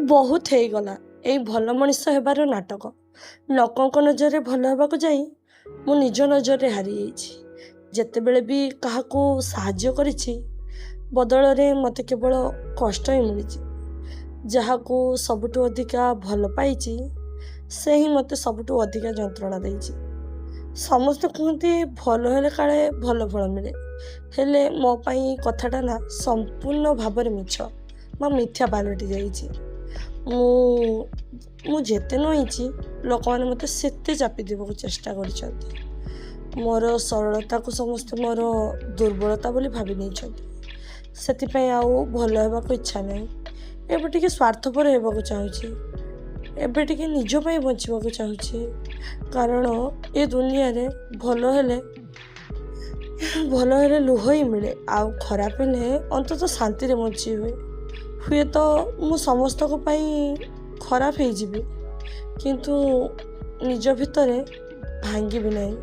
ବହୁତ ହେଇଗଲା ଏଇ ଭଲ ମଣିଷ ହେବାର ନାଟକ। ଲୋକଙ୍କ ନଜରରେ ଭଲ ହେବାକୁ ଯାଇ ମୁଁ ନିଜ ନଜରରେ ହାରିଯାଇଛି। ଯେତେବେଳେ ବି କାହାକୁ ସାହାଯ୍ୟ କରିଛି, ବଦଳରେ ମୋତେ କେବଳ କଷ୍ଟ ହିଁ ମିଳିଛି। ଯାହାକୁ ସବୁଠୁ ଅଧିକା ଭଲ ପାଇଛି, ସେ ହିଁ ମୋତେ ସବୁଠୁ ଅଧିକା ଯନ୍ତ୍ରଣା ଦେଇଛି। ସମସ୍ତେ କୁହନ୍ତି ଭଲ ହେଲେ କାଳେ ଭଲ ଫଳ ମିଳେ, ହେଲେ ମୋ ପାଇଁ କଥାଟା ନା ସମ୍ପୂର୍ଣ୍ଣ ଭାବରେ ମିଛ ବା ମିଥ୍ୟା ପାଲଟି ଯାଇଛି। ମୁଁ ଯେତେ ନଇଁଛି, ଲୋକମାନେ ମୋତେ ସେତେ ଚାପି ଦେବାକୁ ଚେଷ୍ଟା କରିଛନ୍ତି। ମୋର ସରଳତାକୁ ସମସ୍ତେ ମୋର ଦୁର୍ବଳତା ବୋଲି ଭାବି ନେଇଛନ୍ତି। ସେଥିପାଇଁ ଆଉ ଭଲ ହେବାକୁ ଇଚ୍ଛା ନାହିଁ। ଏବେ ଟିକେ ସ୍ୱାର୍ଥପର ହେବାକୁ ଚାହୁଁଛି। ଏବେ ଟିକେ ନିଜ ପାଇଁ ବଞ୍ଚିବାକୁ ଚାହୁଁଛି, କାରଣ ଏ ଦୁନିଆରେ ଭଲ ହେଲେ ଲୁହ ହିଁ ମିଳେ, ଆଉ ଖରାପ ହେଲେ ଅନ୍ତତଃ ଶାନ୍ତିରେ ବଞ୍ଚି ହୁଏ। ହୁଏତ ମୁଁ ସମସ୍ତଙ୍କ ପାଇଁ ଖରାପ ହେଇଯିବି, କିନ୍ତୁ ନିଜ ଭିତରେ ଭାଙ୍ଗିବି ନାହିଁ।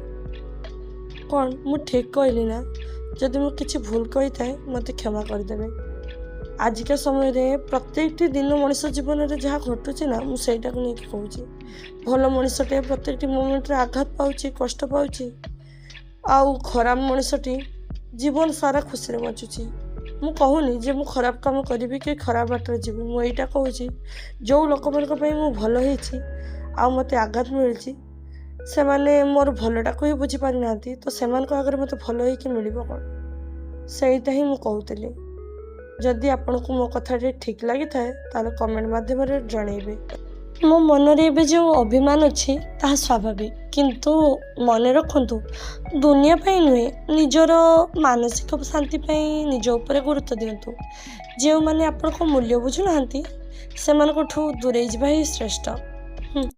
କ'ଣ ମୁଁ ଠିକ୍ କହିଲି ନା? ଯଦି ମୁଁ କିଛି ଭୁଲ କହିଥାଏ, ମୋତେ କ୍ଷମା କରିଦେବେ। ଆଜିକା ସମୟରେ ପ୍ରତ୍ୟେକଟି ଦିନ ମଣିଷ ଜୀବନରେ ଯାହା ଘଟୁଛି ନା, ମୁଁ ସେଇଟାକୁ ନେଇକି କହୁଛି। ଭଲ ମଣିଷଟେ ପ୍ରତ୍ୟେକଟି ମୋମେଣ୍ଟରେ ଆଘାତ ପାଉଛି, କଷ୍ଟ ପାଉଛି, ଆଉ ଖରାପ ମଣିଷଟି ଜୀବନ ସାରା ଖୁସିରେ ବଞ୍ଚୁଛି। ମୁଁ କହୁନି ଯେ ମୁଁ ଖରାପ କାମ କରିବି କି ଖରାପ ବାଟରେ ଯିବି। ମୁଁ ଏଇଟା କହୁଛି, ଯେଉଁ ଲୋକମାନଙ୍କ ପାଇଁ ମୁଁ ଭଲ ହେଇଛି ଆଉ ମୋତେ ଆଘାତ ମିଳିଛି, ସେମାନେ ମୋର ଭଲଟାକୁ ହିଁ ବୁଝିପାରିନାହାନ୍ତି। ତ ସେମାନଙ୍କ ଆଗରେ ମୋତେ ଭଲ ହେଇକି ମିଳିବ କ'ଣ? ସେଇଟା ହିଁ ମୁଁ କହୁଥିଲି। ଯଦି ଆପଣଙ୍କୁ ମୋ କଥାଟି ଠିକ୍ ଲାଗିଥାଏ, ତାହେଲେ କମେଣ୍ଟ ମାଧ୍ୟମରେ ଜଣେଇବେ। ମୋ ମନରେ ଏବେ ଯେଉଁ ଅଭିମାନ ଅଛି, ତାହା ସ୍ୱାଭାବିକ, କିନ୍ତୁ ମନେ ରଖନ୍ତୁ, ଦୁନିଆ ପାଇଁ ନୁହେଁ, ନିଜର ମାନସିକ ଶାନ୍ତି ପାଇଁ ନିଜ ଉପରେ ଗୁରୁତ୍ୱ ଦିଅନ୍ତୁ। ଯେଉଁମାନେ ଆପଣଙ୍କ ମୂଲ୍ୟ ବୁଝୁନାହାନ୍ତି, ସେମାନଙ୍କଠୁ ଦୂରେଇ ଯିବା ହିଁ ଶ୍ରେଷ୍ଠ।